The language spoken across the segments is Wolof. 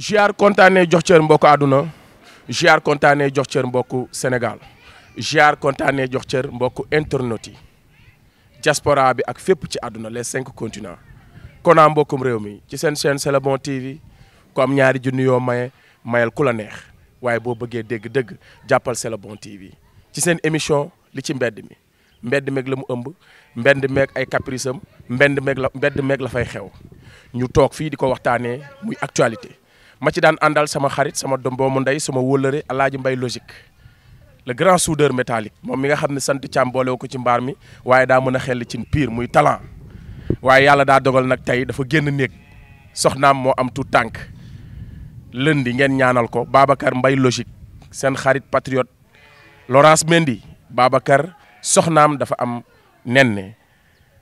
ziar kontaanee jox cër mbokku àdduna ziar kontaanee jox cër mbokku Sénégal ziar kontaanee jox cër mbokku internautes yi diaspora bi ak fépp ci àdduna les 5 continents konaa mbokkum réew mi ci seen chaîne C'est le bon TV ku am ñaari junni yoo mayal ku la neex waaye boo bëggee dégg-dëgg jàppal C'est le bon TV ci seen émission li ci mbedd meeg la mu ëmb mbedd meeg ay caprice am mbedd meeg la fay xew ñu toog fii di ko waxtaanee muy actualité ma ci daan àndal sama xarit sama doomu ndey sama wóllëre Alaaji Mbay Logique le grand soudeur métallique moom mi nga xam ne sant Thiam boolewu ko ci mbaar mi waaye daa mën a xel ci pire muy talent waaye yàlla daa dogal nag tey dafa génn néeg soxnaam moo am tout tànk lundi ngeen ñaanal ko Babacar Mbay Logique seen xarit patriote Laurence Mendy Babacar soxnaam dafa am nen ne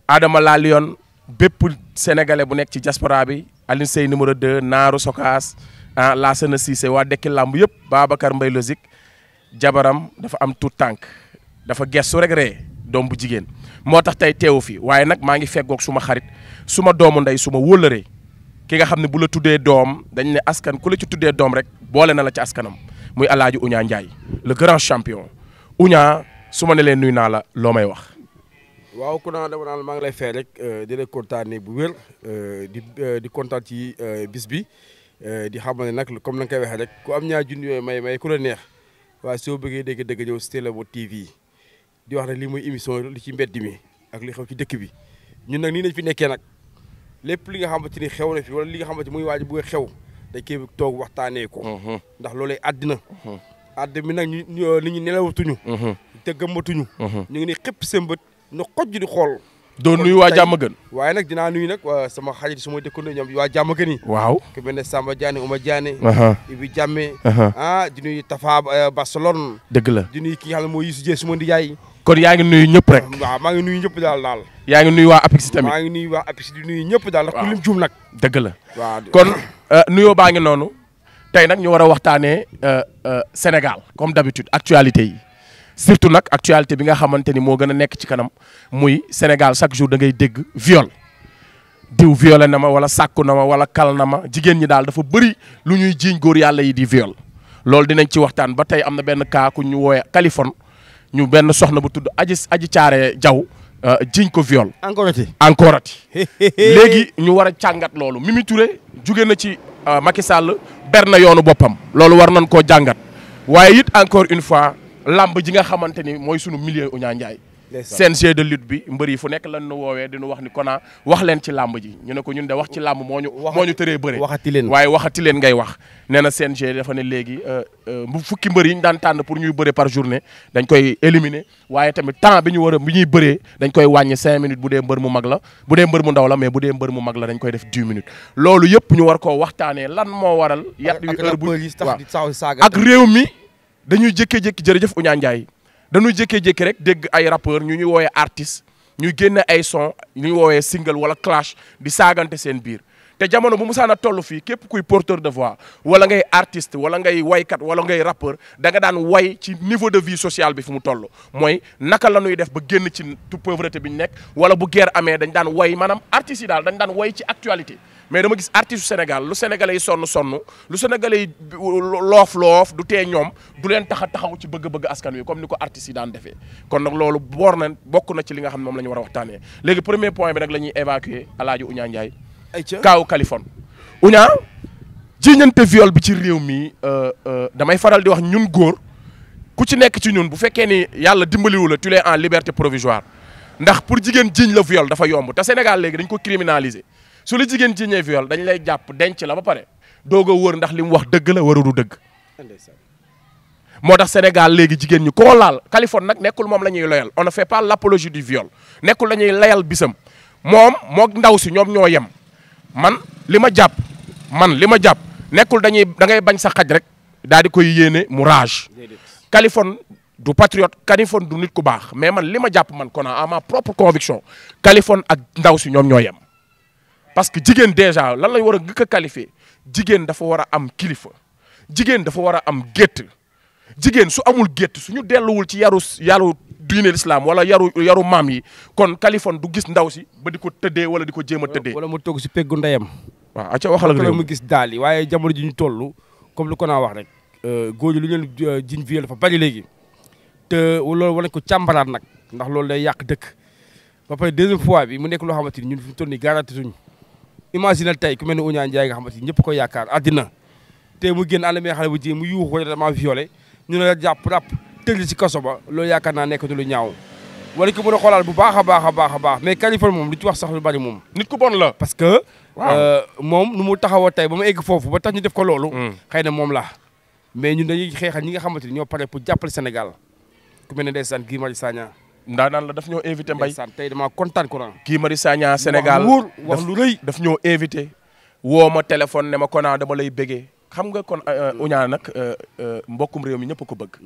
Adama La Lion bépp sénégalais bu nekk ci diaspora bi Alioune Seye numéro 2 Naaru Sokaas Lassana Cissé waa Dekki Lamb yëpp Babacar Mbay Logique jabaram dafa am tout tànk dafa gestu rek ree doom bu jigéen moo tax tey teewu fi waaye nag maa ngi feggoog suma xarit suma doomu ndey suma wóllëree ki nga xam ne bu la tuddee doom dañ ne askan ku la ci tuddee doom rek boole na la ci askanam muy Alaaji Ounia Ndiaye le grand champion Ounia su ma ne leen nuyu naa la loo may wax. waaw ku naa dama naan maa ngi lay fay rek di la kontaanee bu wér di kontaan ci bis bi di xam ne nag comme na nga koy waxee rek ku am ñaar junni yooyu may ku la neex waaye soo bëggee dégg ñëw C'est le bon TV di wax ne lii mooy émission li ci mbedd mi ak li xew ci dëkk bi ñun nag nii nañ fi nekkee nag lépp li nga xamante ni xew na fi wala li nga xamante muy waaj bu xew dañ koy toog waxtaanee ko. ndax loolay àddina. àddina mi nag ñu nelawatuñu. te gëmmatuñu. ñu ngi ni xëpp seen bët na xoj di xool. doo nuyu waa Jàmmagën. waaye nag dinaa nuyu nag sama xarit su ma dëkkandoo ñoom waa Jàmmagën yi. waaw ku mel ne Samba Diané Ouma Diané. Ibi Diame. di nuyu Tafa Barcelone. dëgg la di nuyu ki nga xam ne mooy Youssou Dieng su ma ndijaay. kon yaa ngi nuyu ñëpp rek. waaw maa ngi nuyu ñëpp daal. yaa ngi nuyu waa APEX tamit. maa ngi nuyu waa APEX di nuyu ñëpp daal. ndax ku lim juum nag. dëgg la waaw kon nuyoo baa ngi noonu tey nag ñu war a waxtaanee Sénégal comme d'habitude actualité yi. surtout nag actualité bi nga xamante ni moo gën a nekk ci kanam muy Sénégal chaque jour da ngay dégg viol diw violé na ma wala sàkku na ma wala kal na ma jigéen ñi daal dafa bëri lu ñuy jiiñ góor yàlla yi di viol loolu dinañ ci waxtaan ba tey am na benn cas ku ñu wooye Californie ñu benn soxna bu tudd aji caare jaw jiiñ ko viol encore ati léegi ñu war a càngat loolu Mimi Touré jóge na ci Macky Sall ber na yoonu boppam loolu war nañ koo jàngat waaye it encore une fois lamb ji nga xamante ni mooy sunu milieu Ounia Ndiaye CNG de lutte bi mbër yi fu nekk lan nu woowee dinu wax ni Kona wax leen ci lamb ji ñu ne ko ñun de wax ci lamb moo ñu tëree bëre waaye waxati leen ngay wax nee na CNG dafa ne léegi bu fukki mbër yi ñu daan tànn pour ñuy bëre par journée dañ koy éliminer waaye tamit temps bi ñuy bëree dañ koy wàññi 5 minutes bu dee mbër mu mag la bu dee mbër mu ndaw la mais bu dee mbër mu mag la dañ koy def 10 minutes loolu yëpp ñu war koo waxtaanee lan moo waral yat yu heure bu ak réew mi dañuy jékkee-jékki jërëjëf Ounia Ndiaye dañuy jékkee-jékki rek dégg ay rappeurs ñu ñuy woowee artistes ñuy génne ay son ñu ñuy woowee single wala clash di saagante seen biir te jamono bu musaana toll fii képp kuy porteur de voix wala ngay artiste wala ngay waykat wala ngay rappeur da nga daan way ci niveau de vie sociale bi fu mu toll mooy naka la ñuy def ba génn ci pauvreté bi ñu nekk wala bu guerre amee dañ daan way maanaam artistes yi daal dañ daan way ci actualité mais dama gis artiste Sénégal lu sénégalais yi sonn lu sénégalais yi loof du tee ñoom du leen taxaw ci bëgg-bëgg askan wi comme ni ko artistes yi daan defee kon nag loolu bokk na ci li nga xam ne moom la ñu war a waxtaanee léegi premier point bi nag la ñuy évacuer Alaaji Ounia Ndiaye kaaw Californie Ounia jiiñante viol bi ci réew mi damay faral di wax ñun góor ku ci nekk ci ñun bu fekkee ni yàlla dimbaliwu la tu es en liberté provisoire ndax pour jigéen jiiñ la viol dafa yomb te Sénégal léegi dañ ko criminaliser su la jigéen jiiñee viol dañ lay jàpp denc la ba pare doog a wër ndax li mu wax dëgg la wara du dëgg moo tax Sénégal léegi jigéen ñi koo laal Californie nag nekkul moom la ñuy loyal on ne fait pas l'apologie du viol nekkul la ñuy layal bisam moom moog ndaw si ñoom ñoo yem man li ma jàpp nekkul da ngay bañ sa xaj rek daal di koy yéene mu rage Californie du patriote Californie du nit ku baax mais man li ma jàpp man Kona à ma propre conviction Californie ak ndaw si ñoom ñoo yem parce que jigéen déjà lan lañ war a gëkk a qualifier jigéen dafa war a am kilifa jigéen dafa war a am gétt jigéen su amul gétt suñu delluwul ci yaru diine l'islam wala yaru maam yi kon Californie du gis ndaw si ba di ko tëddee wala di ko jéem a tëddee wala mu toog si peggu ndeyam waaw acca waxal ak réew mu gis daal yi waaye jamono ji ñu toll comme lu ko naa wax rek góor ñi lu ñu leen jiñ viol dafa bari léegi te loolu war nañ ko càmbaraat nag ndax loolu day yàq dëkk ba pare deuxième fois bi mu nekk loo xamante ni ñun fi mu toll nii garanti tuñ imagine tey ku mel ne Ouniang Ndiaye nga xamante ni ñëpp ko yaakaar àddina te mu génn ànd mee xale bu jigéen mu yuuxu ko dama violé ñu ne la jàpp rap tëj ci kaso ba loolu yaakaar naa nekkatu lu ñaaw wala ko mën a xoolaat bu baax a baax a baax a baax mais Kaliphone moom lu ci wax sax lu bari moom nit ku bon la parce que moom nu mu taxawoo tey ba mu egg foofu ba tax ñu def ko loolu xëy na moom la mais ñun dañuy xeexal ñi nga xamante ni ñoo pare pour jàppale Sénégal ku mel ne ndeysaan Guy Marius Sagna ndaanaan la daf ñoo invité Mbaye ndeysaan tey damaa kontaan ko Guy Marius Sagna Sénégal wax lu rëy daf ñoo invité woo ma téléphone ne ma Kona dama lay bëggee xam nga kon Ouniang nag mbokkum réew mi ñëpp ko bëgg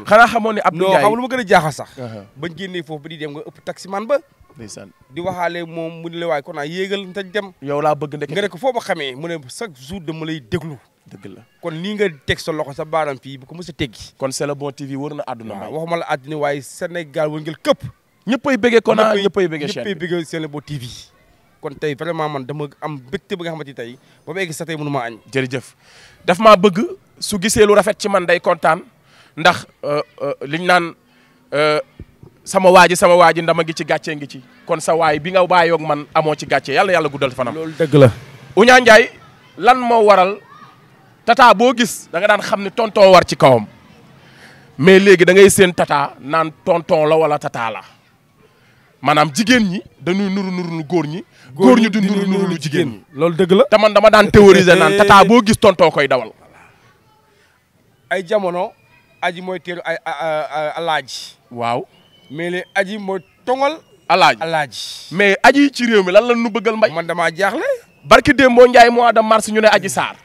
xanaa xamoon ne Abdou Ndiaye xam lu ma gën a jaaxal sax bañ génnee foofu ba di dem nga ëpp taximan ba ndeysaan di waxaale moom mu ne la waay Kona yéegal te dem yow laa bëgg ndeke nga ne ko foo ma xamee mu ne chaque jour dama lay déglu dëgg la kon nii nga teg sa loxo sa baaram fii bu ko mos a teggi kon C'est le bon TV wër na àdduna Mbaye waxuma la àdduna waaye Sénégal wër ngel këpp ñëppay bëggee Kona ñëppay bëggee chaîne ñëppay bëggee C'est le bon TV kon tey vraiment man dama am mbégte bi nga xamante ni tey ba ma egg sa tey mënu maa añ jërëjëf daf maa bëgg su gisee lu rafet ci man day kontaan ndax liñ naan sama waa ji ndama gi ci gàccee ngi ci kon sa waay bi nga bàyyoog man amoo ci gàccee yàlla guddal fanam loolu dëgg la Ouniang Ndiaye lan moo waral tata boo gis da nga daan xam ne tonton war ci kawam mais léegi da ngay seen tata naan tonton la wala tata la maanaam jigéen ñi dañuy nuru góor ñi góor ñi du nuru lu jigéen ñi loolu dëgg la te man dama daan théoriser naan tata boo gis tonton koy dawal ay jamono aji mooy teeru ay alaaji waaw mais léegi aji mooy tongal alaaji mais aji ci réew mi lan la nu bëggal Mbaye man damaa jaaxle barki démboo Ndiaye mois de mars ñu ne aji Sarr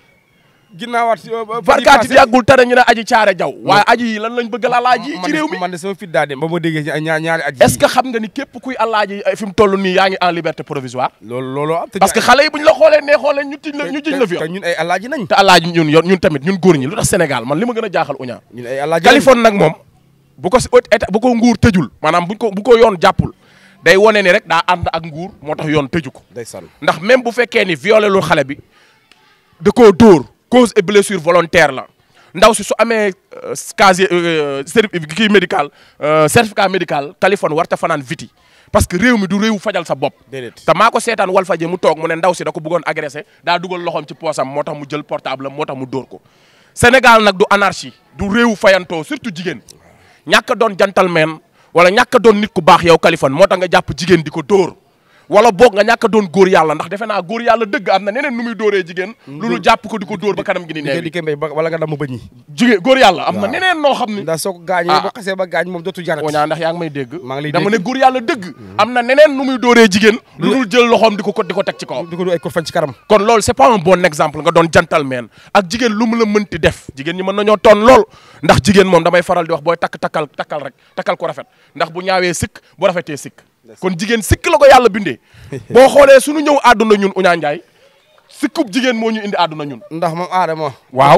ginnaawaat barkaati bi yàggul tere ñu ne aji caare jaw waaye aji yi lan lañ bëggal alaaji ci réew mi man de sama fit daa dem ba ma déggee ñaari aji est-ce que xam nga ni képp kuy alaaji fi mu toll nii yaa ngi en liberté provisoire loolu am parce que xale yi buñ la xoolee ne xoolee ñu jiñ la fi te ñun ay alaaji nañ te alaaji ñun tamit ñun góor ñi lu tax Sénégal man li ma gën a jaaxal Ouniang ñun ay alaaji Kaliphone nag moom bu ko nguur tëjul maanaam bu ko yoon jàppul day wone ni rek daa ànd ak nguur moo tax yoon tëju ko ndax même bu fekkee ni violé lu xale bi da koo dóor cause et blessure volontaire la ndaw si su amee casier kii médical certificat médical Kaliphone warta fanaan viti parce que réew mi du réew fajal sa bopp te maa ko seetaan Walfadjri mu toog mu ne ndaw si da ko bëggoon agressé daa dugal loxoom ci poosam moo tax mu jël portable am moo tax mu dóor ko Sénégal nag du anarchie du réew fayantoo surtout jigéen ñàkk doon gentleman wala ñàkk doon nit ku baax yow Kaliphone moo tax nga jàpp jigéen di ko dóor wala boog nga ñàkk doon góor yàlla ndax defe naa góor yàlla dëgg am na neneen nu muy dóoree jigéen lu jàpp ko di ko dóor ba kanam gi ni neew di mbay wala nga dam bëñ yi jigéen góor yàlla am na neneen noo xam ni ndax soo ko gaañee ba xasee ba gaañ moom dootu jarat Ouniang ndax yaa ngi may dégg maa ngi lay dama ne góor yàlla dëgg am na neneen nu muy dóoree jigéen lu dul jël loxoom di ko teg ci kaw di ko ay ko fan ci karam kon loolu c'est pas un bon exemple nga doon gentleman ak jigéen lu mu la mënti def jigéen ñi mën nañoo toon lool ndax jigéen moom damay faral di wax booy takkal rek takkal ko rafet ndax bu ñaawee sikk bu rafetee sikk kon jigéen sikk la ko yàlla bindee boo xoolee suñu ñëw àdduna ñun Ouniang Ndiaye sikkub jigéen moo ñu indi àdduna ñun ndax moom aadama waaw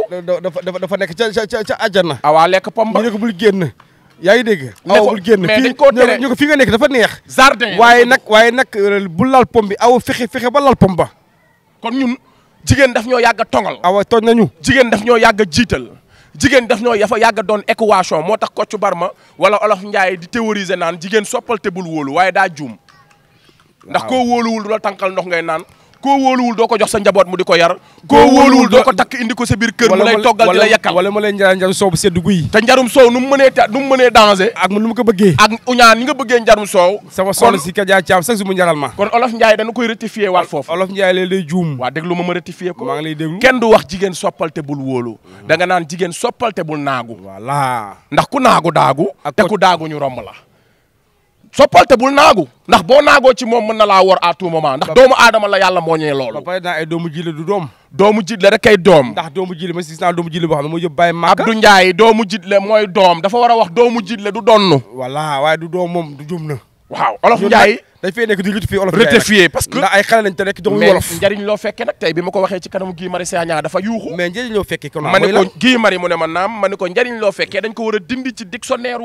dafa nekk ca àjjana awaa lekk pom ba ñu ne ko bul génn yaa ngi dégg aw bul génn mais dañ koo tere ñu ko fi nga nekk dafa neex jardin waaye nag bu lal pom bi aw fexe ba lal pom ba kon ñun jigéen daf ñoo yàgg a tongal awa tooñ nañu jigéen daf ñoo yàgg a jiital jigéen daf ñoo yafa yàgg doon équation moo tax Kocc Barma wala Olof Ndiaye di théoriser naan jigéen soppal te bul wóolu waaye daa juum ndax koo wóoluwul du la tànqal ndox ngay naan koo wóoluwul doo ko jox sa njaboot mu di ko yar koo wóoluwul doo ko takk indi ko sa biir kër mu lay toggal di la yekkal wala ma lay njarum soow bu sedd guy te njarum soow nu mu mënee danger ak nu mu ko bëggee ak Ouniang ni nga bëggee njarum soow sama soxla si ka jaa caam sax su mu njaral ma kon Olof Ndiaye dañu koy rectifier waat foofu Olof Ndiaye léeg day juum waa déglu ma rectifier ko maa ngi lay déglu kenn du wax jigéen soppal te bul wóolu da nga naan jigéen soppal te bul naagu voilà ndax ku naagu daagu te ku daagu ñu romb la soppal te bul naagu ndax boo naagoo ci moom mën na laa wor à tout moment ndax doomu aadama la yàlla moo ñëwee loolu ba pare naa ay doomu jile du doom doomu jitle rek kay doom ndax doomu jile ma gis naa doomu jile boo xam ne moo jëb bàyyi Màkka Abdou Ndiaye doomu jitle mooy doom dafa war a wax doomu jitle du donnu voilà waaye du doom moom du jum na waaw Olof Ndiaye dañ fay nekk di rectifier Olof rectifier parce que ndax ay xale lañ te nekk doomu wolof njariñ loo fekkee nag tey bi ma ko waxee ci kanamu Guy Marius Sagna dafa yuuxu mais njariñ loo fekkee kon ma ne ko Guy Marius mu ne ma naam ma ne ko njariñ loo fekkee dañ ko war a dindi ci dictionnaire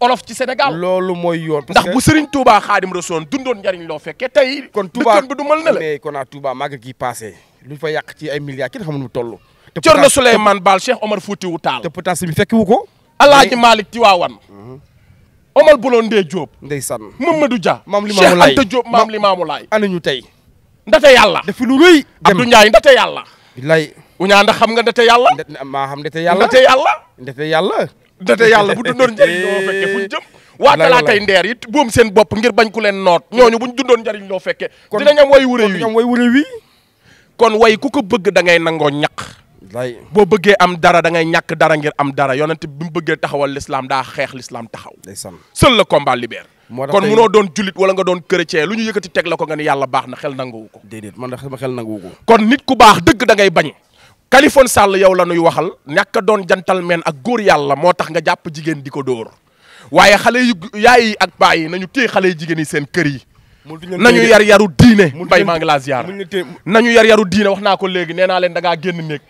olof ci Sénégal loolu mooy yoon ndax bu Serigne Touba Xaadim Rasool dundoon njariñ loo fekkee tey kon Touba bi du mal na la mais kon Touba màgg gi passé lu fa yàq ci ay milliards kenn xamul mu toll. te Thierno Souleymane Baal Cheikh Omar Foutiyou Tall. te pourtant bi fekki wu ko. Alaaji Malick Tiwaawan. Omar Blondin Diop. ndeysaan Mamadou Dia. maam Limaamu Laay Cheikh Anta Diop maam Limaamu Laay. ana ñu tey. ndate yàlla. def lu rëy. Abdou Ndiaye ndate yàlla. bilaay. uñaa ndax xam nga ndate yàlla. maa xam ndate yàlla. ndate yàlla. ndate yàlla. ndate yàlla bu dundoon njëriñ loo fekkee fuñ jëm. waa talaatay ndeer it boom seen bopp ngir bañ ku leen noot ñooñu buñ dundoon njëriñ loo fekkee. dinañ am way wure wi kon way ku ko bëgg da ngay nangoo ñaq. boo bëggee am dara da ngay ñàkk dara ngir am dara yonent bi mu bëggee taxawal l'islam daa xeex l'islam taxaw. seul le combat libère. kon munoo doon julit wala nga doon chrétien lu ñu yëkkati teg la ko nga ni yàlla baax na xel nanguwu ko. déedéet man sama xel nanguwu ko. kon nit ku baax dëgg da ngay bañ. Kaliphone Sall yow la nuy waxal ñàkk a doon gentleman ak góor yàlla moo tax nga jàpp jigéen di ko dóor waaye xale yu yaay yi ak baay yi nañu téye xale yu jigéen yi seen kër yi. nañu yar yaru diine. mbay maa ngi laa ziar nañu yar yaru diine wax naa ko léegi nee naa leen da ngaa génn néeg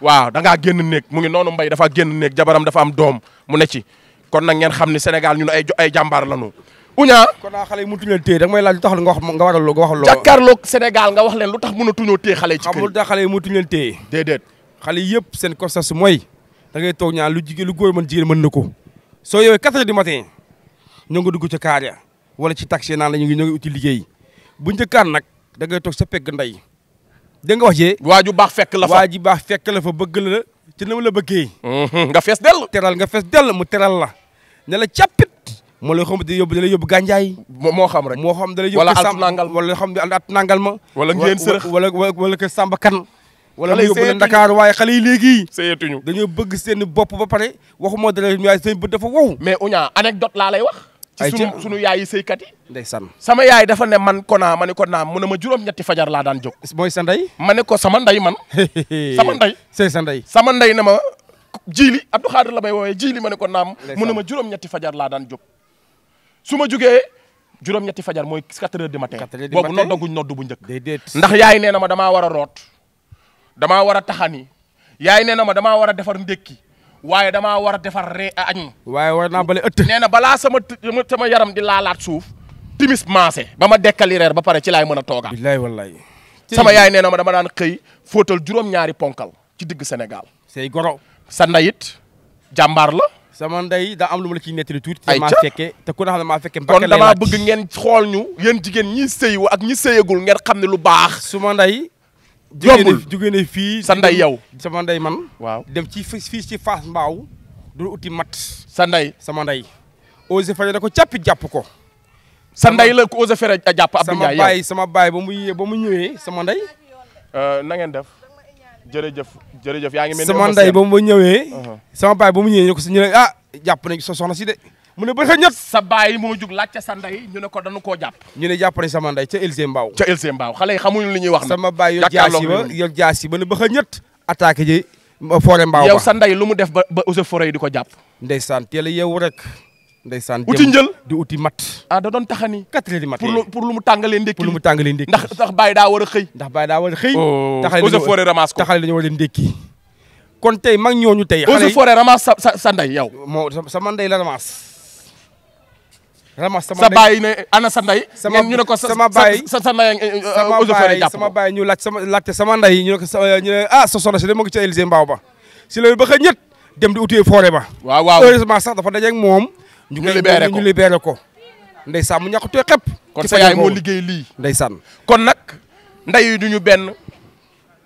waaw da ngaa génn néeg mu ngi noonu mbay dafa génn néeg jabaram dafa am doom mu ne ci kon nag ngeen xam ni Sénégal ñun ay jàmbaar lañu. uñaa kon naa xale yi mënatuñu leen téye da nga may laaj lu tax nga wax nga waral nga wax loo. jàkkaarloog Sénégal nga wax leen lu tax mënatuñoo téye xale yi ci kër yi. xam lu tax xale yi mënatuñu leen téye. déedéet xale yëpp seen constat mooy da ngay toog ñaan lu jigéen lu góor mën jigéen mën na ko soo yowee 4 heures du matin ñoo nga dugg ca kaar ya wala ci taxi naan la ñu ngi uti liggéey bu njëkkaan nag da ngay toog sa pegg ndey dégg nga wax jee waa ju baax fekk la fa waa ji baax fekk la fa bëgg la ci na ma la bëggee nga fees dell teral nga fees dell mu teral la ne la càppit moo lay xam da lay yóbbu gànjaay moo xam rek moo xam da lay yóbbu wala altu nangal wala xam ne at nangal ma wala ngeen sërëx wala kër Samba Kan wala mu yóbbu leen Dakar waaye xale yi léegi seetuñu dañoo bëgg seen bopp ba pare waxuma dara waaye seen bët dafa wow mais uñaa anecdote laa lay wax ci sunu yaay yi sëykat yi ndeysaan sama yaay dafa ne man Kona ma ne ko naam mu ne ma juróom-ñetti fajar laa daan jóg mooy sa ndey ma ne ko sama ndey man sama ndey c'est sa ndey sama ndey ne ma jiili Abdou Khadir la may woowee jiili ma ne ko naam mu ne ma juróom-ñetti fajar laa daan jóg su ma jógee juróom-ñetti fajar mooy 4 heures du matin boobu noddaguñ noddu bu njëkk ndax yaay nee na ma damaa war a root damaa war a taxani yaay nee na ma damaa war a defar ndékki waaye damaa war a defar añ waaye war naa bale ëtt nee na balaa sama yaram di laalaat suuf timis maase ba ma dekkali reer ba pare ci laay mën a toogaat billaay wallaay sama yaay nee na ma dama daan xëy fóotal juróom-ñaari ponkal ci digg Sénégal say goro sa ndeyit jàmbaar la sama ndey daa am lu ma la ciy nettali tuuti te maa fekke te ku ne xam ne maa fekke kon damaa bëgg ngeen xool ñu yéen jigéen ñi sëy ak ñi sëyagul ngeen xam ne lu baax suma ndey yombul jóge ne fii sa ndey yow sama ndey man waaw dem ci fii ci Fass Mbaaw du uti mat sa ndey sama ndey ose fare da ko càppit jàpp ko sa ndey la ko ose fare jàpp Abdou Ndiaye yow sama baay ba mu ñëwee sama ndey na ngeen def jërëjëf yaa ngi mel ni sama ndey ba mu ñëwee sama baay ba mu ñëwee ñu ko ñu ne ah jàpp nañ so soxna si de mu ne ba ñett sa baay moo jug laajte sa ndey ñu ne ko dañu koo jàpp ñu ne jàpp nañ sama ndey ca Elze Mbaaw xale yi xamuñu li ñuy wax sama baay yor jaasi ba ne ba ñett attaqué ji forêt Mbaaw yow sa ndey lu mu def ba eaux et forêt yi di ko jàpp ndeysaan teel a yeewu rek ndeysaan uti njël di uti mat da doon taxani 4 heures du matin pour lu mu tàngalee ndékki pour lu mu tàngalee ndékki ndax baay daa war a xëy eaux et forêt ramasse ko taxale dañu war a ndékki kon tey mag ñooñu tey eaux et forêt ramasse sa ndey yow moo sama ndey la ramasse sa baay ne ana sa ndey ñu ne ko sama baay sa ndey eaux et forêt jàpp sama baay ñu laajte sama ndey ñu ne ko ñu ne sa soxna si de moo ngi ca Elze Mbaaw ba si la ba xëy ñett dem di uti forêt ba waaw heureusement sax dafa dajeeg moom ñu libéré ko ndeysaan mu ñàkk tooy xepp kon sa yaay moo liggéey lii ndeysaan kon nag ndey yi duñu benn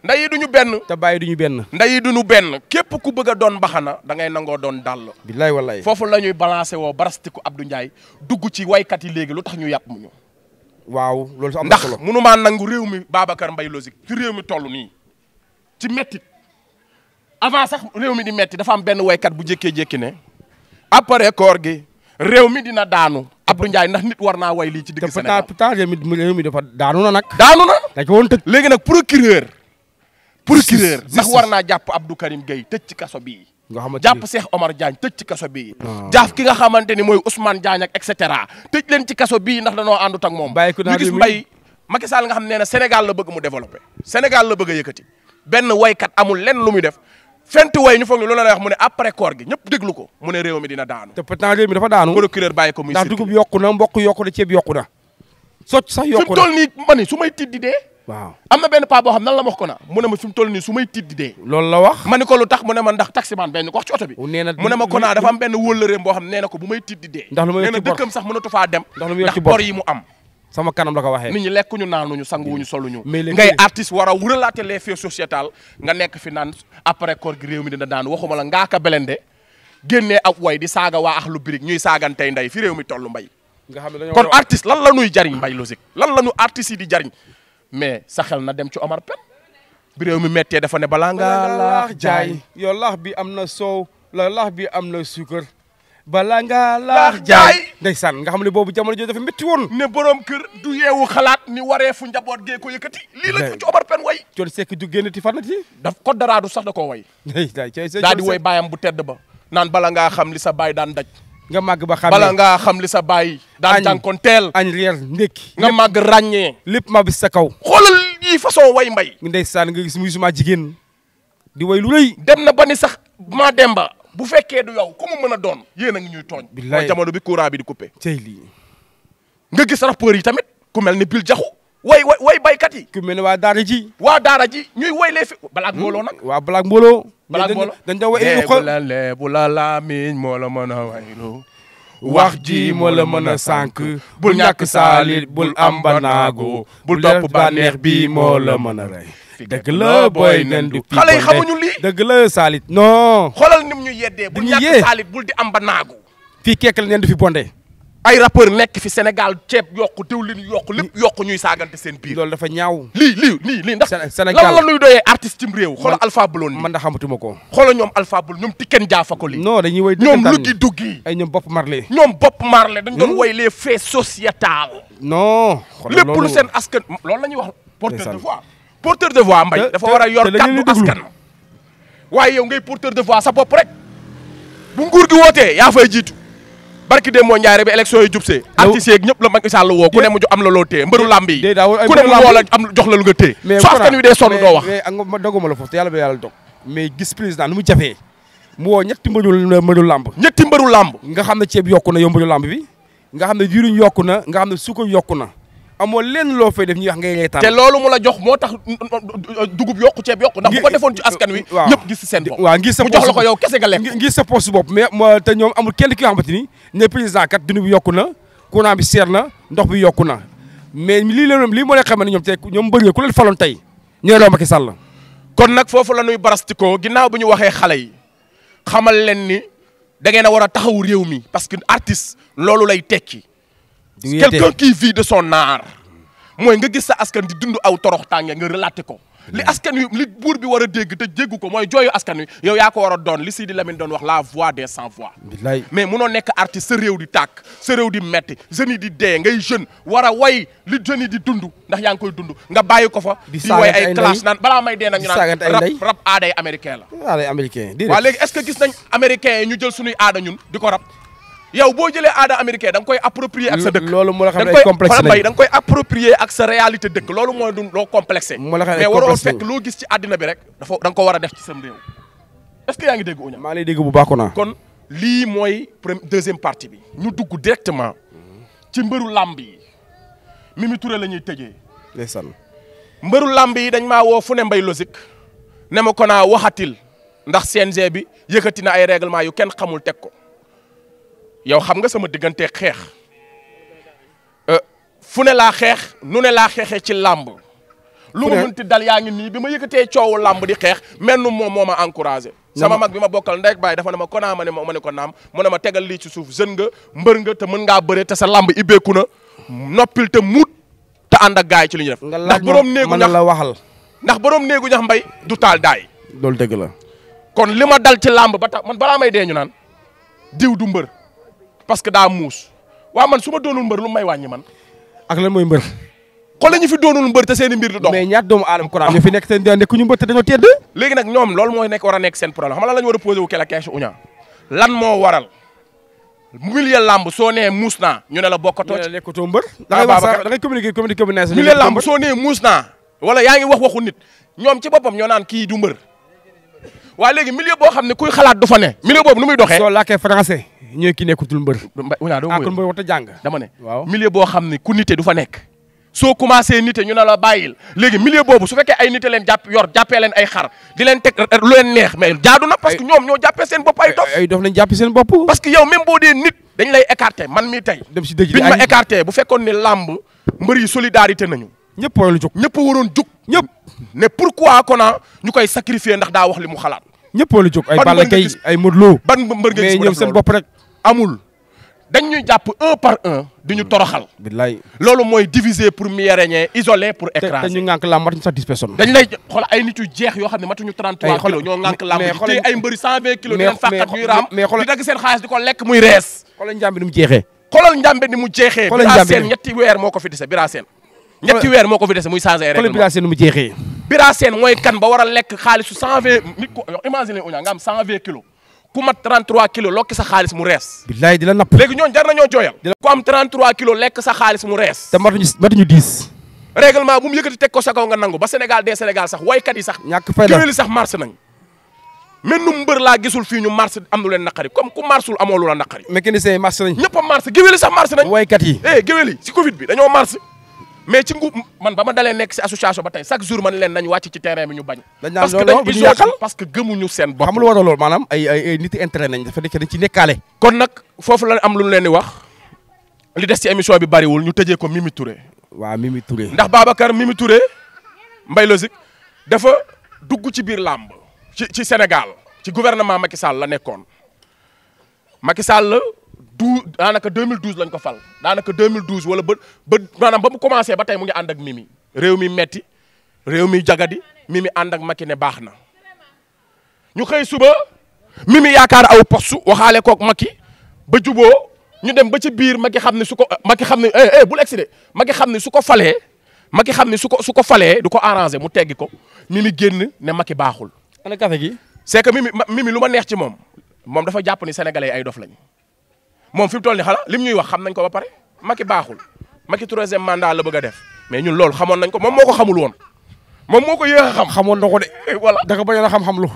ndey yi duñu benn te bàyyi duñu benn ndey yi duñu benn képp ku bëgg a doon baxana da ngay nangoo doon dàll billaay wallaay foofu la ñuy balancé woo barastiku Abdou Ndiaye dugg ci waykat yi léegi lu tax ñu yàpp mu ñu waaw loolu am na solo ndax mënumaa nangu réew mi Babacar Mbaye logique fi réew mi toll nii ci mettit avant sax réew mi di metti dafa am benn waykat bu jékkee-jékki ne après koor gi réew mi dina daanu Abdou Ndiaye ndax nit war naa way lii ci digg Sénégal pourtant réew mi dafa daanu na nag daanu na dañ ko woon tëj léegi nag procureur ndax war naa jàpp Abdou Karim Gueye tëj ci kaso bii nga xamante jàpp Cheikh Omar Diagne tëj ci kaso bii jaaf ki nga xamante ni mooy Ousmane Diagne ak et cetera tëj leen ci kaso bii ndax danoo àndut ak moom ñu gis Mbaye Macky Sall nga xam ne Sénégal la bëgg mu développé Sénégal la bëgg a yëkkati benn waykat amul lenn lu muy def fenti way ñu foog ne loolu la wax mu ne après koor gi ñëpp déglu ko mu ne réew mi dina daanu te pourtant réew mi dafa daanu procureur bàyyi ko muy ndax dugub yokku na mboq yokku na ceeb yokku na socc sax yokku na fi mu toll nii ma ni su may tiddi dee waaw am na benn paa boo xam nan la ma wax ko na mu ne ma fi mu toll nii su may tiit di dee loolu la wax ma ni ko lu tax mu ne ma ndax taximan benn ko wax ci oto bi nee na mu ne ma ko naa dafa am benn wóllëreem boo xam ne nee na ko bu may tiit di dee ndax lu ma yor nee ci na bor dëkkam sax mënatu faa dem ndax bor yi mu am sama kanam la ko waxee nit ñi lekkuñu naanuñu sanguwuñu soluñu mais léegi ngay artiste war a relater les faits sociétals nga nekk fi naan après koor gi réew mi dina daan waxuma la Ngaaka Blindé génnee ab way di saaga waa Akhlou Brick ñuy saagantey ndey fi réew mi tollu mbay nga xam ne dañoo kon artiste lan la ñuy jariñ mbay logique lan la ñu artistes yi di jariñ mais sa xel na dem ci Omar Pène bi réew mi méttee dafa ne balaa ngaa laax jaay yow laax bi am na soow la laax bi am na suukar balaa ngaa laax jaay ndeysaan nga xam ne boobu jamono jooju dafa métti woon ne borom kër du yeewu xalaat ni waree fu njaboot gee ko yëkkati lii la ci Omar Pène way Thione Seck du génnati farnati daf ko daraadu sax da koo way daa di way baayam bu tedd ba naan bala ngaa xam li sa baay daan daj nga màgg ba xam bala ngaa xam li sa baay daan jànkonteel añ reer ndékki nga màgg ràññee lépp ma bis sa kaw xoolal yi façon way mbay ndeysaan nga gis muy suma jigéen di way lu rëy dem na ba ni sax maa demba bu fekkee du yow ku mu mën a doon yéen a ngi ñuy tooñ mooy jamono bi courant bi di coupé cey lii nga gis rappeurs yi tamit ku mel ni Bil Jaxu way baykat yi ku mel ne waa daara ji ñuy way lee fi balaak mbooloo nag waa balaak mbooloo balaak mbooloo dañ da way lu xol leebu la laamiñ moo la mën a waylu wax ji moo la mën a sànk bul ñàkk saalit bul am banaago bul topp bànneex bi moo la mën a rey dëgg la booy nen du xale yi xamuñu lii dëgg la saalit non xoolal nim ñu yeddee bul ñàkk saalit bul di am banaago fii kekk la nen du fi bondé ay rappeur nekk fi Sénégal ceeb yokku diwlin yokku lépp yokku ñuy saagante seen biir loolu dafa ñaaw lii ndax Sénégal lan la ñuy doyee artiste cim réew xoolal Alpha Blondy man da xamatuma ko xoolal ñoom Alpha Blondy ñoom Tiken Jah Fakoly non dañuy woy ñoom Luggi Duggi ay ñoom Bob Marley dañ doon woy les faits sociétals non lépp lu seen askan loolu la ñuy wax porteur de voix mbay dafa war a yor kàddu askan waaye yow ngay porteur de voix sa bopp rek bu nguur gi wootee yaa fay jiitu barki démb moo Ndiaye bi élection yi jubsee artistes yeeg ñëpp la Macky Sall woo ku ne mu am la loo téye mbëru làmb yi ku ne mu woo la am jox la lu nga téye so askan wi dee sonn doo wax mais ma doguma la foofu te yàlla ba yàlla dog mais gis président nu mu jafee mu woo ñetti mbëru làmb nga xam ne ceeb yokku na yow mbëru làmb bi nga xam ne diwlin yokku na nga xam ne suukar yokku na amoo lenn loo fay def ñuy wax ngay reetaan te loolu mu la jox moo tax dugub yokku ceeb yokku ndax bu ko defoon ci askan wi ñëpp gis ci seen bopp waaw ngir sa mu jox la ko yow kese nga lekk ngir sa poste bopp mais te ñoom amul kenn ki nga xamante ni ne président kat dund bi yokku na courant bi seer na ndox bi yokku na mais lii moo leen xam ne ñoom tey ñoom bëri ku leen faloon tey ñooy loo Macky Sall kon nag foofu la ñuy barastikoo ginnaaw bi ñu waxee xale yi xamal leen ni da ngeen a war a taxawu réew mi parce que artiste loolu lay tekki quelqu'un qui vit de son art mooy nga gis sa askan di dund aw torox tànge nga relaté ko li askan wi li buur bi war a dégg te jéggu ko mooy jooyu askan wi yow yaa ko war a doon li Sidi Lamine doon wax la voix des sans voix mais munoo nekk artiste sa réew di tàkk sa réew di metti jeunes yi di dee ngay jeune war a way li jeunes yi di dund ndax yaa ngi koy dund nga bàyyi ko fa di way ay clash naan balaa may dee nag ñu naan rap aaday américain la aaday américain waaw léegi est-ce que gis nañ américains yi ñu jël suñuy aada ñun di ko rap yow boo jëlee aada américain da nga koy approprier ak sa dëkk loolu moo la xam ne ay complexe da nga koy approprier ak sa réalité dëkk loolu mooy du loo complexé mais waroo fekk loo gis ci àddina bi rek dafa da nga ko war a def ci sam réew est-ce que yaa ngi dégg Ouniang maa lay dégg bu baax naa kon lii mooy deuxième partie bi ñu dugg directement ci mbëru làmb yi Mimi Touré la ñuy tëjee ndeysaan mbëru làmb yi dañ maa woo fu ne mbay logique ne ma ko naa waxatil ndax CNG bi yëkkati na ay règlement yu kenn xamul teg ko yow xam nga sama diggante xeex fu ne laa xeex nu ne laa xeexee ci làmb lu ma mënti dal yaa ngi nii bi ma yëkkatee coowu làmb di xeex menn moom moo ma encouragé sama mag bi ma bokkal ndek baay dafa ne ma konaa ma ne ko naam mu ne ma tegal lii ci suuf jeune nga mbër nga te mën ngaa bëre te sa làmb ibbeeku na noppil te muut te ànd ak gaay ci li ñu def ndax borom néegu ñax la waxal ndax borom néegu ñax mbay du taal daay loolu dëgg la kon li ma dal ci làmb ba tax man balaa may dee ñu naan diw du mbër parce que daa muus waaw man su ma doonul mbër lu may wàññi man ak lan mooy mbër xoolal ñu fi doonul mbër te seen i mbir du dox mais ñaat doomu aadama ko ñu fi nekk te nekkuñu mbër te dañoo tedd léegi nag ñoom loolu mooy nekk war a nekk seen problème xam nga lan la ñu war a posé wu kela question Ouniang lan moo waral milieu lamb soo nee muus naa ñu ne la bokkatoo ci nekkatoo mbër da ngay communiquer milieu lamb soo nee muus naa wala yaa ngi waxu nit ñoom ci boppam ñoo naan kii du mbër waaye léegi milieu boo xam ne kuy xalaat du fa ne milieu boobu nu muy doxee soo làkkee français ñooy ki nekkutul mbër Ouniang doo kon mbër wata jàng dama ne milieu boo xam ne ku nite du fa nekk soo commencé nite ñu ne la bàyyil léegi milieu boobu su fekkee ay nite leen jàppee leen ay xar di leen teg lu leen neex mais jaadu na parce que ñoom ñoo jàppee seen bopp ay dof. ay dof lañ jàppee seen bopp. parce que yow même boo dee nit dañ lay écarté man mii tey. dem si dëj biñ ma écarté bu fekkoon ni làmb mbër yi solidarité nañu. ñëpp waroon jóg ñëpp waroon jóg. ñëpp ne pourquoi Kona ñu koy sacrifier ndax daa wax li mu xalaat. ñëpp waroon jóg ay Balla Gaye ay Modou Lo. ban mbër nga gis mais ñoom seen bopp rek amul. dañ ñuy jàpp un par un di ñu toroxal. billaay loolu mooy diviser pour mieux régner isoler pour écraser. te ñu ngànk làmb matuñu sax 10 personnes. dañ lay xool ay nit yu jeex yoo xam ne matuñu 33 kilos ñoo ngànk làmb di téye ay mbëri 120 kilos di leen fàqat ñuy raam di dagg seen xaalis di ko lekk muy rees. xoolal njàmbi ni mu jeexee. xoolal njàmbe ni mu jeexee. Bira Sène ñetti weer moo ko fi dese Bira Sène. ñetti weer moo ko fi dese muy changé règlement. xoolal Bira Sène ni mu jeexee. Bira Sène mooy kan ba war a lekk xaalisu 120 nit ko imagine uñaa nga am 120 kilos ku mat 33 kilos lokki sa xaalis mu rees. billaay di la napp. léegi ñooñu jar nañoo jooyal. ku am 33 kilos lekk sa xaalis mu rees. te matuñu 10. règlement bu mu yëkkati teg ko sa kaw nga nangu ba Sénégal des Sénégal sax waykat yi sax. ñàkk fayda géwél yi sax marche nañ. men nu mbër laa gisul fii ñu marche am lu leen naqari comme ku marchul amoo lu la naqari. mécanicien yi marche nañ. ñëpp a marche géwél yi sax marche nañ. waykat yi géwél yi si Covid bi dañoo marche. mais ci man ba ma dalee nekk si association ba tey chaque jour man leen nañ wàcc ci terrain bi ñu bañ. parce que dañ isolé parce que gëmuñu seen bopp. xam lu war a lool maanaam ay nit intérêt nañ dafa nekk dañ ci nekkaale. kon nag foofu la am lu ñu leen di wax li des ci émission bi bariwul ñu tëjee ko Mimi Touré. waaw Mimi Touré. ndax Babacar Mimi Touré Mbaye Logique dafa dugg ci biir làmb ci Sénégal ci gouvernement Macky Sall la nekkoon Macky Sall daanaka 2012 lañ ko fal daanaka 2012 wala ba maanaam ba mu commencé ba tey mu ngi ànd ak Mimi réew mi metti réew mi jagadi Mimi ànd ak Macky ne baax na ñu xëy suba Mimi yaakaar aw poste waxaale kook Macky ba juboo ñu dem ba ci biir Macky xam ne su ko Macky xam ne bul excédé Macky xam ne su ko falee Macky xam ne su ko falee du ko arrangé mu teggi ko Mimi génn ne Macky baaxul. ana café gi. c'est que Mimi lu ma neex ci moom dafa jàpp ni sénégalais ay dof lañ. moom fi mu toll nii xala lim ñuy wax xam nañ ko ba pare Macky baaxul Macky troisième mandat la bëgg a def mais ñun loolu xamoon nañ ko moom moo ko xamul woon moom moo ko yéex a xam. xamoon na ko de. voilà da nga bañoon a xam-xam lu.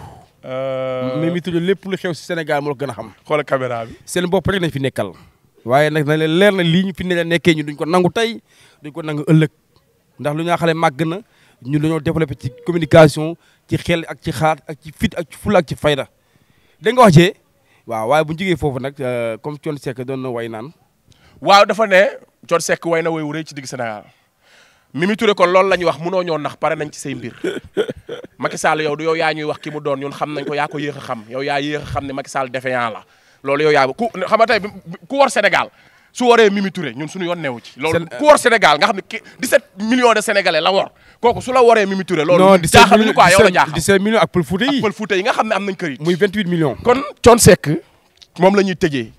Mimi Touré lépp lu xew si Sénégal moo la gën a xam. xoolal caméra bi. seen bopp rek nañ fi nekkal. waaye nag na leen leer na lii ñu fi ne la nekkee ñu duñ ko nangu tey duñ ko nangu ëllëg ndax lu ñu xale màgg na ñun dañoo développé ci communication ci xel ak ci xaar ak ci fit ak ci fula ak ci fayda dégg nga wax jee waaw waaye bu ñu jógee foofu nag comme Thione Seck doon na way naan. waaw dafa ne Thione Seck way na way wu rëy ci digg Sénégal Mimi Touré kon loolu la ñuy wax munoo ñoo nax pare nañ ci say mbir Macky Sall yow du yow yaa ñuy wax ki mu doon ñun xam nañ ko yaa ko yéex a xam yow yaa yéex a xam ne Macky Sall défaillant la loolu yow yaa ku xam nga tey ku war Sénégal su waree Mimi Touré ñun suñu yoon newu ci. loolu ku war Sénégal nga xam ne 17 millions de sénégalais la war kooku su la waree Mimi Touré. loolu jaaxaluñu quoi yow la jaaxal 17 millions ak Pël Fuuta yi. ak Pël Fuuta yi nga xam ne am nañ kër yi. muy 28 millions. kon Thione Seck moom la ñuy tëjee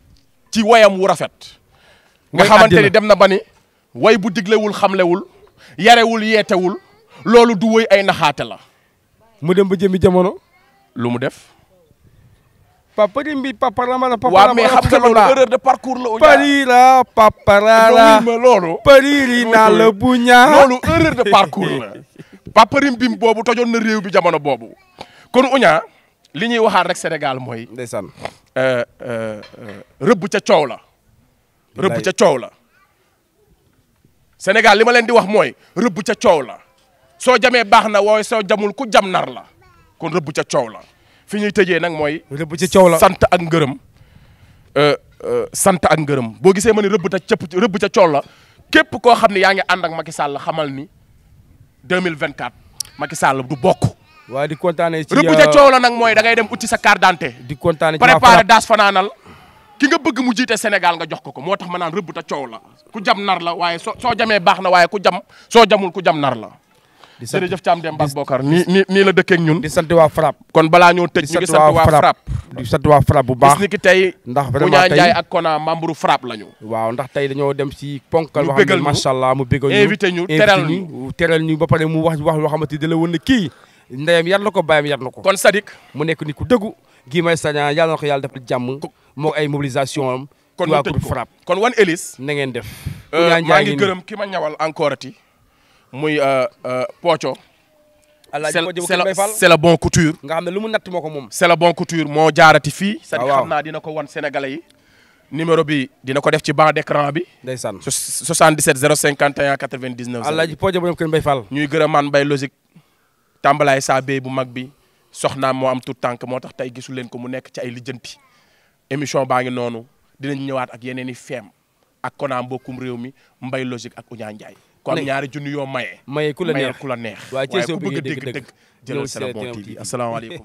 ci wayam wu rafet. nga xamante ni dem na ba ni way bu diglewul xamlewul yarewul yeetewul loolu du woy ay naxaate la. mu dem ba jëmi jamono. lu mu def. papa rimbi papa ramala papa waaw mais xam nga loolu erreur de parcours la. parira papa rara loolu. pariri naa la bu ñaa loolu erreur de parcours la. papa rimbim boobu tojoon na réew bi jamono boobu. kon uñaa li ñuy waxaat rek Sénégal mooy. ndeysaan. rëbb ca coow la. rëbb ca coow la. Sénégal li ma leen di wax mooy rëbb ca coow la. soo jamee baax na waaye soo jamul ku jam nar la kon rëbb ca coow la. fi ñuy tëjee nag mooy. rëbb ca coow la sant ak ngërëm. sant ak ngërëm boo gisee ma ni rëbb ca coow la képp koo xam ne yaa ngi ànd ak Macky Sall xamal ni 2024 Macky Sall du bokk. waaw di kontaanee ci rëbb ca coow la nag mooy da ngay dem uti sa carte d'identité. di kontaanee ci préparé daas fanaanal ki nga bëgg mu jiite Sénégal nga jox ko moo tax ma naan rëbb ca coow la ku jam nar la waaye soo jamee baax na waaye soo jamul ku jam nar la. di sant jërëjëf Thiam Demba Bokar nii la dëkkee ak ñun. di sant waa FRAPP. kon balaa ñoo tëj ñu ngi sant waa FRAPP. di sant waa FRAPP bu baax gis ni ki tey. ndax vraiment Uñaa Njaay ak Kona membre FRAPP lañu. waaw ndax tey dañoo dem ci ponkal. mu bégal ñu macha allah mu bégal ñu. invité ñu teral ñu ba pare mu wax loo xamante ni da la woon ne kii ndeyam yar na ko bàyyam yar na ko. kon Sadik. mu nekk ni ku dëggu Guy Marius Sagna yàlla na ko yàlla defal jàmm. moo ay mobilisation am. kon waa groupe FRAPP kon wan Elise. na ngeen def. maa ngi gërëm ki ma ñawal encore ati muy Pocho. c'est la bon couture. nga xam ne lu mu natt moo ko moom. c'est la bon couture moo jaarati fii. c'est-à-dire xam naa dina ko wan sénégalais yi. numéro bi dina ko def ci banc d'écran bi. ndeysaan 77 051 99. Alaaji Podia borom kër Mbaye Fall. ñuy gërëmaan Mbaye Logique tàmbalaay saa bee bu mag bi soxnaam moo am tout tànk moo tax tey gisul leen ko mu nekk ci ay lijjanti émission baa ngi noonu dinañ ñëwaat ak yeneen i feem ak Kona mbokkum réew mi Mbaye Logique ak Ounia Ndiaye. ku am ñaari junni yoo maye. maye ku la neex ku la neex. waaye ku bëgg a dégg dëgg jëlal Sen Bon TV asalaamaaleykum.